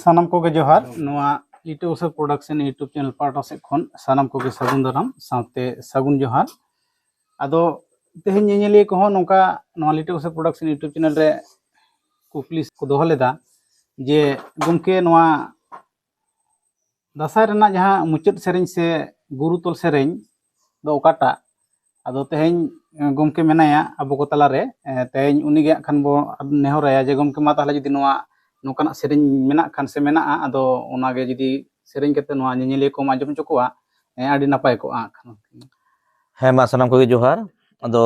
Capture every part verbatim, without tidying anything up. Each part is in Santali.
ᱥᱟᱱᱟᱢ ᱠᱚᱜᱮ ᱡᱚᱦᱟᱨ᱾ ᱱᱚᱣᱟ ᱞᱤᱴᱟᱹ ᱩᱥᱟᱹ ᱯᱨᱚᱰᱟᱠᱥᱚᱱ YouTube ᱪᱮᱱᱮᱞ ᱯᱟᱦᱴᱟ ᱥᱮᱫ ᱠᱷᱚᱱ ᱥᱟᱱᱟᱢ ᱠᱚᱜᱮ ᱥᱟᱹᱜᱩᱱ ᱫᱟᱨᱟᱢ ᱥᱟᱶᱛᱮ ᱥᱟᱹᱜᱩᱱ ᱡᱚᱦᱟᱨ᱾ ᱟᱫᱚ ᱛᱮᱦᱮᱧ ᱧᱮᱧᱮᱞᱤᱭᱟᱹ ᱠᱚᱦᱚᱸ ᱱᱚᱝᱠᱟ ᱱᱚᱣᱟ ᱞᱤᱴᱟᱹ ᱩᱥᱟᱹ ᱯᱨᱚᱰᱟᱠᱥᱚᱱ YouTube ᱪᱮᱱᱮᱞ ᱨᱮ ᱠᱩᱠᱞᱤ ᱠᱚ ᱫᱚᱦᱚ ᱞᱮᱫᱟ ᱡᱮ, "ᱜᱚᱢᱠᱮ, ᱱᱚᱣᱟ ᱫᱟᱸᱥᱟᱭ ᱨᱮᱱᱟᱜ ᱡᱟᱦᱟᱸ ᱢᱩᱪᱟᱹᱫ ᱥᱮᱨᱮᱧ ᱥᱮ ᱜᱩᱨᱩ ᱛᱚᱞ ᱥᱮᱨᱮᱧ ᱫᱚ ᱚᱠᱟᱴᱟᱜ?" ᱟᱫᱚ ᱛᱮᱦᱮᱧ, ᱮ, ᱜᱚᱢᱠᱮ ᱢᱮᱱᱟᱭᱟ ᱟᱵᱚ ᱠᱚ ᱛᱟᱞᱟᱨᱮ, ᱮ, ᱛᱮᱦᱮᱧ ᱩᱱᱤᱜᱮ ᱦᱟᱸᱜ ᱠᱷᱟᱱ ᱵᱚ ᱱᱮᱦᱚᱨᱟᱭᱟ ᱡᱮ, "ᱜᱚᱢᱠᱮ, ᱢᱟ ᱛᱟᱦᱚᱞᱮ ᱡᱩᱫᱤ ᱱᱚᱣᱟ ᱱᱚᱝᱠᱟᱱᱟᱜ ᱥᱮᱨᱮᱧ ᱢᱮᱱᱟᱜ ᱠᱷᱟᱱ ᱥᱮ ᱢᱮᱱᱟᱜᱼᱟ, ᱟᱫᱚ ᱚᱱᱟᱜᱮ ᱡᱩᱫᱤ ᱥᱮᱨᱮᱧ ᱠᱟᱛᱮ ᱱᱚᱣᱟ ᱧᱮᱧᱮᱞᱤᱭᱟᱹ ᱠᱚᱢ ᱟᱸᱡᱚᱢ ᱦᱚᱪᱚ ᱠᱚᱣᱟ, ᱮ, ᱟᱹᱰᱤ ᱱᱟᱯᱟᱭ ᱠᱚᱜᱼᱟ ᱦᱟᱸᱜ ᱠᱷᱟᱱ᱾" ᱦᱮᱸ, ᱢᱟ ᱥᱟᱱᱟᱢ ᱠᱚᱜᱮ ᱡᱚᱦᱟᱨ᱾ ᱟᱫᱚ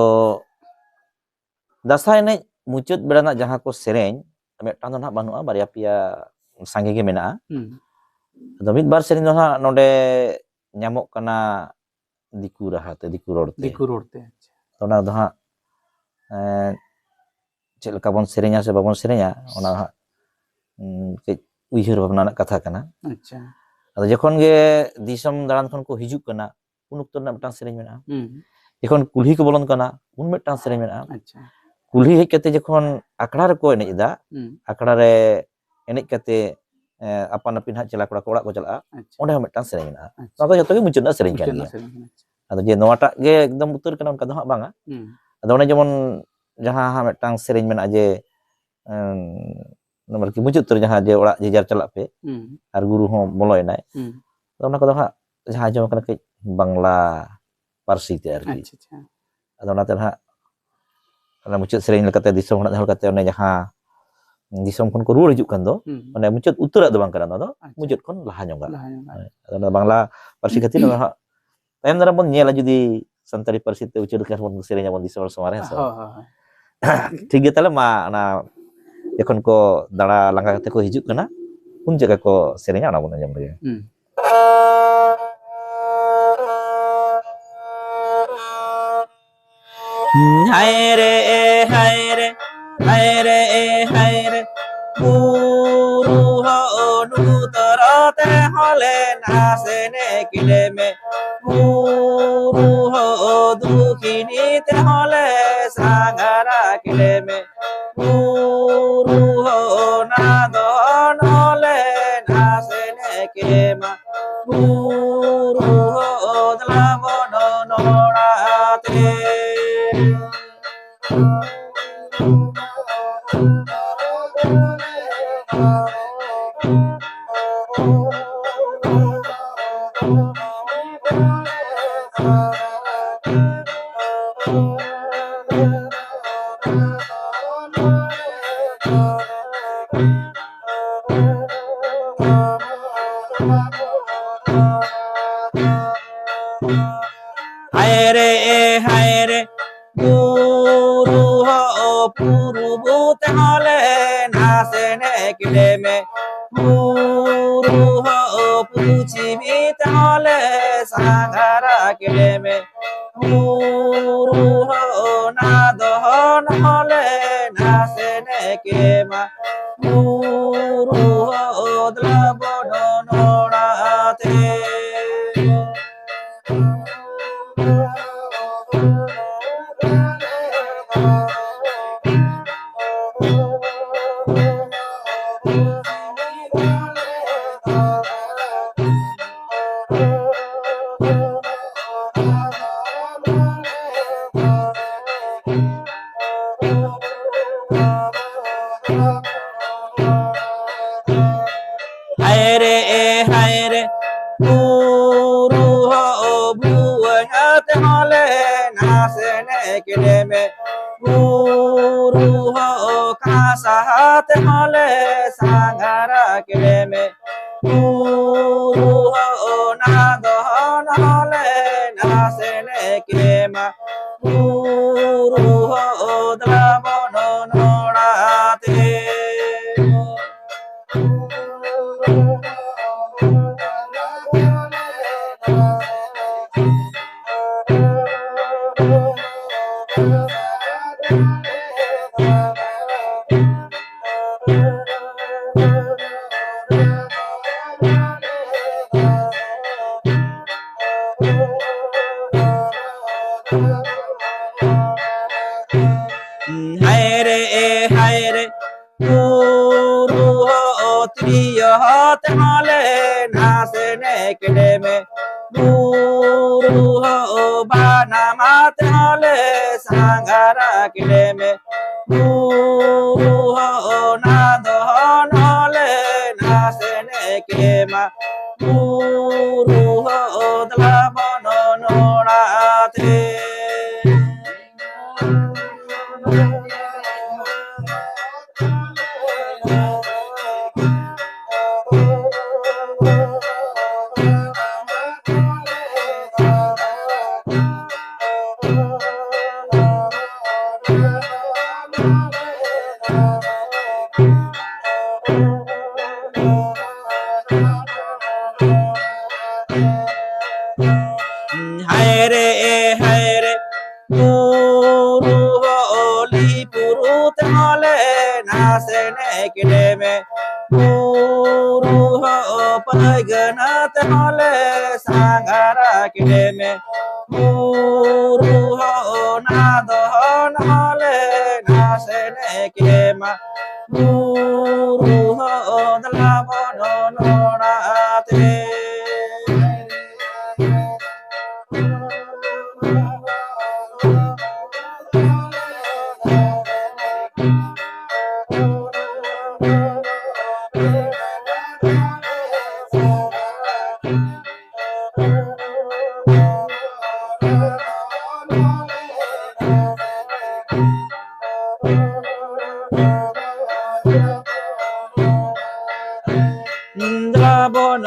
ᱫᱟᱸᱥᱟᱭ ᱮᱱᱮᱡ ᱢᱩᱪᱟᱹᱫ ᱵᱮᱲᱟ ᱨᱮᱱᱟᱜ ᱡᱟᱦᱟᱸ ᱠᱚ ᱥᱮᱨᱮᱧ, ᱢᱤᱫᱴᱟᱝ ᱫᱚ ᱱᱟᱦᱟᱜ ᱵᱟᱹᱱᱩᱜᱼᱟ, ᱵᱟᱨᱭᱟ ᱯᱮᱭᱟ ᱥᱟᱸᱜᱮ ᱜᱮ ᱢᱮᱱᱟᱜᱼᱟ᱾ ᱦᱩᱸ᱾ ᱟᱫᱚ ᱢᱤᱫ ᱵᱟᱨ ᱥᱮᱨᱮᱧ ᱫᱚ ᱱᱟᱦᱟᱜ ᱱᱚᱰᱮ ᱧᱟᱢᱚᱜ ᱠᱟᱱᱟ ᱫᱤᱠᱩ ᱨᱟᱦᱟ ᱛᱮ, ᱫᱤᱠᱩ ᱨᱚᱲ ᱛᱮ᱾ ᱫᱤᱠᱩ ᱨᱚᱲ ᱛᱮ, ᱟᱪᱪᱷᱟ᱾ ᱛᱚ ᱚᱱᱟ ᱫᱚ ᱦᱟᱸᱜ, ᱮᱸ, ᱪᱮᱫ ᱞᱮᱠᱟ ᱵᱚᱱ ᱥᱮᱨᱮᱧᱟ ᱥᱮ ᱵᱟᱵᱚᱱ ᱥᱮᱨᱮᱧᱟ, ᱚᱱᱟ ᱦᱟᱸᱜ, ᱩᱸ, ᱠᱟᱹᱡ ᱩᱭᱦᱟᱹᱨ ᱵᱷᱟᱵᱽᱱᱟ ᱨᱮᱱᱟᱜ ᱠᱟᱛᱷᱟ ᱠᱟᱱᱟ᱾ ᱟᱪᱪᱷᱟ᱾ ᱟᱫᱚ ᱡᱚᱠᱷᱚᱱ ᱜᱮ ᱫᱤᱥᱚᱢ ᱫᱟᱬᱟᱱ ᱠᱷᱚᱱ ᱠᱚ ᱦᱤᱡᱩᱜ ᱠᱟᱱᱟ, ᱩᱱ ᱚᱠᱛᱚ ᱨᱮᱱᱟᱜ ᱢᱤᱫᱴᱟᱝ ᱥᱮᱨᱮᱧ ᱢᱮᱱᱟᱜᱼᱟ᱾ ᱦᱩᱸ᱾ ᱡᱚᱠᱷᱚᱱ ᱠᱩᱞᱦᱤ ᱠᱚ ᱵᱚᱞᱚᱱ ᱠᱟᱱᱟ, ᱩᱱ ᱢᱤᱫᱴᱟᱝ ᱥᱮᱨᱮᱧ ᱢᱮᱱᱟᱜᱼᱟ᱾ ᱟᱪᱪᱷᱟ᱾ ᱠᱩᱞᱦᱤ ᱦᱮᱡ ᱠᱟᱛᱮ ᱡᱚᱠᱷᱚᱱ ᱟᱠᱷᱲᱟ ᱨᱮᱠᱚ ᱮᱱᱮᱡ ᱮᱫᱟ, ᱦᱩᱸ᱾ ᱟᱠᱷᱲᱟ ᱨᱮ ᱮᱱᱮᱡ ᱠᱟᱛᱮ, ᱮ, ᱟᱯᱟᱱ ᱟᱯᱤᱱ ᱦᱟᱸᱜ ᱪᱮᱞᱟ ᱠᱚᱲᱟ ᱠᱚ ᱚᱲᱟᱜ ᱠᱚ ᱪᱟᱞᱟᱜᱼᱟ, ᱟᱪᱪᱷᱟ᱾ ᱚᱸᱰᱮ ᱦᱚᱸ ᱢᱤᱫᱴᱟᱝ ᱥᱮᱨᱮᱧ ᱢᱮᱱᱟᱜᱼᱟ᱾ ᱟᱪᱪᱷᱟ᱾ ᱱᱚᱣᱟ ᱫᱚ ᱡᱚᱛᱚ ᱜᱮ ᱢᱩᱪᱟᱹᱫ ᱨᱮᱱᱟᱜ ᱥᱮᱨᱮᱧ ᱠᱟᱱ ᱢᱩᱪᱟᱹᱫ ᱨᱮᱱᱟᱜ ᱜᱮᱭᱟ᱾ ᱥᱮᱨᱮᱧ ᱠᱟᱱᱟ, ᱟᱪᱪᱷᱟ᱾ ᱟᱫᱚ ᱡᱮ ᱱᱚᱣᱟᱴᱟᱜ ᱜᱮ ᱮᱠᱫᱚᱢ ᱩᱛᱟᱹᱨ ᱠᱟᱱᱟ, ᱚᱱᱠᱟ ᱫᱚ ᱦᱟᱸᱜ ᱵᱟᱝᱟ᱾ ᱦᱩᱸ᱾ ᱟᱫᱚ ᱚᱱᱮ ᱡᱮᱢᱚᱱ ᱡᱟᱦᱟᱸ ᱦᱟᱸᱜ ᱢᱤᱫᱴᱟᱝ ᱥᱮᱨᱮᱧ ᱢᱮᱱᱟᱜᱼᱟ ᱡᱮ, ᱮᱢ, ᱟᱨᱠᱤ ᱢᱩᱪᱟᱹᱫ ᱩᱛᱟᱹᱨ ᱡᱟᱦᱟᱸ ᱡᱮ ᱚᱲᱟᱜ ᱡᱮ ᱡᱟᱨ ᱪᱟᱞᱟᱜ ᱯᱮ, ᱦᱩᱸ᱾ ᱟᱨ ᱜᱩᱨᱩ ᱦᱚᱸ ᱵᱚᱞᱚᱭᱮᱱᱟᱭ᱾ ᱦᱩᱸ᱾ ᱟᱫᱚ ᱚᱱᱟ ᱠᱚᱫᱚ ᱦᱟᱸᱜ ᱡᱟᱦᱟᱸ ᱟᱸᱡᱚᱢ ᱠᱟᱱᱟ ᱠᱟᱹᱡ ᱵᱟᱝᱞᱟ ᱯᱟᱹᱨᱥᱤ ᱛᱮ ᱟᱨᱠᱤ᱾ ᱟᱪᱪᱷᱟ, ᱟᱪᱪᱷᱟ᱾ ᱟᱫᱚ ᱚᱱᱟᱛᱮ ᱱᱟᱦᱟᱜ ᱚᱱᱟ ᱢᱩᱪᱟᱹᱫ ᱥᱮᱨᱮᱧ ᱞᱮᱠᱟᱛᱮ ᱫᱤᱥᱚᱢ ᱦᱚᱲᱟᱜ ᱡᱟᱦᱟᱸ ᱞᱮᱠᱟᱛᱮ ᱚᱱᱮ ᱡᱟᱦᱟᱸ ᱫᱤᱥᱚᱢ ᱠᱷᱚᱱ ᱠᱚ ᱨᱩᱣᱟᱹᱲ ᱦᱤᱡᱩᱜ ᱠᱟᱱ ᱫᱚ, ᱦᱩᱸ᱾ ᱢᱟᱱᱮ ᱢᱩᱪᱟᱹᱫ ᱩᱛᱟᱹᱨᱟᱜ ᱫᱚ ᱵᱟᱝ ᱠᱟᱱᱟ ᱱᱚᱣᱟ ᱫᱚ, ᱟᱪᱪᱷᱟ᱾ ᱢᱩᱪᱟᱹᱫ ᱠᱷᱚᱱ ᱞᱟᱦᱟ ᱧᱚᱜᱟᱜ᱾ ᱞᱟᱦᱟ ᱧᱚᱜᱟᱜ᱾ ᱦᱳᱭ᱾ ᱟᱫᱚ ᱚᱱᱟ ᱵᱟᱝᱞᱟ ᱯᱟᱹᱨᱥᱤ ᱠᱷᱟᱹᱛᱤᱨ ᱱᱚᱣᱟ ᱦᱟᱸᱜ ᱛᱟᱭᱚᱢ ᱫᱟᱨᱟᱢ ᱵᱚᱱ ᱧᱮᱞᱟ ᱡᱩᱫᱤ ᱥᱟᱱᱛᱟᱲᱤ ᱯᱟᱹᱨᱥᱤ ᱛᱮ ᱩᱪᱟᱹᱲ ᱞᱮᱠᱷᱟᱱ ᱵᱚᱱ ᱥᱮᱨᱮᱧ ᱟᱵᱚᱱ ᱫᱤᱥᱚᱢ ᱦᱚᱲ ᱥᱟᱢᱟᱝ ᱨᱮ, ᱦᱮᱸ ᱥᱮ ᱵᱟᱝ? ᱦᱳᱭ, ᱦᱳᱭ, ᱦᱳᱭ᱾ ᱴᱷᱤᱠ ᱜᱮᱭᱟ, ᱛᱟᱦᱞᱮ ᱢᱟ ᱚᱱᱟ ᱡᱚᱠᱷᱚᱱ ᱠᱚ ᱫᱟᱬᱟ ᱞᱟᱸᱜᱟ ᱠᱟᱛᱮ ᱠᱚ ᱦᱤᱡᱩᱜ ᱠᱟᱱᱟ, ᱩᱱ ᱡᱚᱠᱷᱚᱱ ᱠᱚ ᱥᱮᱨᱮᱧᱟ, ᱚᱱᱟ ᱵᱚᱱ ᱟᱸᱡᱚᱢ ᱞᱮᱜᱮ᱾ ᱦᱩᱸ᱾ ᱦᱟᱭ ᱨᱮ, ᱦᱟᱭ ᱨᱮ, ᱦᱟᱭ ᱨᱮ, ᱦᱟᱭ ᱨᱮ, ᱵᱩᱨᱩ ᱦᱚᱸ ᱱᱩᱛᱚᱨ ᱛᱮᱦᱚᱸ ᱞᱮ ᱱᱟᱥᱮᱱᱮ ᱠᱤᱞᱮ ᱢᱮ᱾ ᱵᱩᱨᱩ ᱦᱚᱸ ᱫᱩᱠᱷᱤᱱᱤ ᱛᱮᱦᱚᱸ ᱞᱮ ᱥᱟᱸᱜᱷᱟᱨᱟ ᱠᱤᱞᱮ ᱢᱮ᱾ ᱵᱩᱨᱩ ᱦᱚᱸ ᱱᱟᱫᱚᱱ ᱦᱚᱸ ᱞᱮ ᱢᱟ ᱜᱩᱨᱩ ᱦᱚ ᱫᱮᱞᱟ ᱵᱚᱱ ᱱᱚᱲᱟᱛᱮ᱾ ᱦᱟᱭ ᱨᱮ, ᱦᱟᱭ ᱨᱮ, ᱜᱩᱨᱩ ᱦᱚ ᱯᱩᱨᱩᱵ ᱛᱮᱦᱚᱸ ᱞᱮ ᱱᱟᱥᱮ ᱱᱮ ᱠᱮᱞᱮ ᱢᱮ᱾ ᱜᱩᱨᱩ ᱦᱚ ᱯᱩᱪᱷᱤᱢ ᱛᱮᱦᱚᱸ ᱞᱮ ᱥᱟᱸᱜᱷᱟᱨᱟ ᱠᱮᱞᱮ ᱢᱮ᱾ ᱜᱩᱨᱩ ᱦᱚ ᱱᱟᱫᱚᱦᱚᱱ ᱦᱚᱸ ᱞᱮ ᱱᱟᱥᱮ ᱱᱮ ᱠᱮᱢᱟ᱾ ᱜᱩᱨᱩ ᱦᱚ ᱫᱮᱞᱟ ᱵᱚᱱ ᱱᱚᱲᱟᱛᱮ᱾ ᱦᱟᱭ ᱨᱮ, ᱦᱟᱭ ᱨᱮ, ᱜᱩᱨᱩ ᱦᱚ ᱵᱷᱩᱣᱟᱹᱝ ᱛᱮᱦᱚᱸ ᱞᱮ ᱱᱟᱥᱮ ᱱᱮ ᱠᱮᱞᱮ ᱢᱮ᱾ ᱜᱩᱨᱩ ᱦᱚ ᱠᱟᱸᱥᱟ ᱛᱮᱦᱚᱸ ᱞᱮ ᱥᱟᱸᱜᱷᱟᱨᱟ ᱠᱮᱞᱮ ᱢᱮ᱾ ᱜᱩᱨᱩ ᱦᱚ ᱱᱟᱫᱚᱦᱚᱱ ᱦᱚᱸ ᱞᱮ ᱱᱟᱥᱮ ᱱᱮ ᱠᱮᱢᱟ᱾ ᱜᱩᱨᱩ ᱦᱚ ᱫᱮᱞᱟ ᱵᱚᱱ ᱱᱚᱲᱟᱛᱮ᱾ ᱛᱮᱦᱚᱸ ᱞᱮ ᱱᱟᱥᱮ ᱱᱮ ᱠᱮᱰᱮ ᱢᱮ᱾ ᱵᱩᱨᱩ ᱦᱚᱸ ᱵᱟᱱᱟᱢᱟ ᱛᱮᱦᱚᱸ ᱞᱮ ᱥᱟᱸᱜᱷᱟᱨᱟ ᱠᱮᱰᱮ ᱢᱮ᱾ ᱵᱩᱨᱩ ᱦᱚᱸ ᱱᱟᱫᱚ ᱦᱚᱸ ᱞᱮ ᱱᱟᱥᱮ ᱱᱮ ᱠᱮᱢᱟ᱾ ᱵᱩᱨᱩ ᱦᱚᱸ ᱫᱮᱞᱟ ᱵᱚᱱ ᱱᱚᱲᱟ ᱛᱮ᱾ ᱦᱟᱭ ᱨᱮ, ᱦᱟᱭ ᱨᱮ, ᱵᱩᱨᱩ ᱦᱚᱸ ᱚᱞᱤ ᱵᱩᱨᱩ ᱛᱮᱦᱚᱸ ᱞᱮ ᱱᱟᱥᱮ ᱱᱮ ᱠᱮᱰᱮ ᱢᱮ᱾ ᱵᱩᱨᱩ ᱦᱚᱸ ᱯᱟᱹᱭᱜᱟᱹᱱᱟ ᱛᱮᱦᱚᱸ ᱞᱮ ᱥᱟᱸᱜᱷᱟᱨᱟ ᱠᱮᱰᱮ ᱢᱮ᱾ ᱵᱩᱨᱩ ᱦᱚᱸ ᱱᱟᱫᱚ ᱦᱚᱸ ᱞᱮ ᱱᱟᱥᱮ ᱱᱮ ᱠᱮᱢᱟ᱾ ᱵᱩᱨᱩ ᱦᱚᱸ ᱫᱮᱞᱟ ᱵᱚᱱ ᱱᱚᱲᱟ ᱛᱮ᱾ ᱫᱮᱞᱟ ᱵᱚᱱ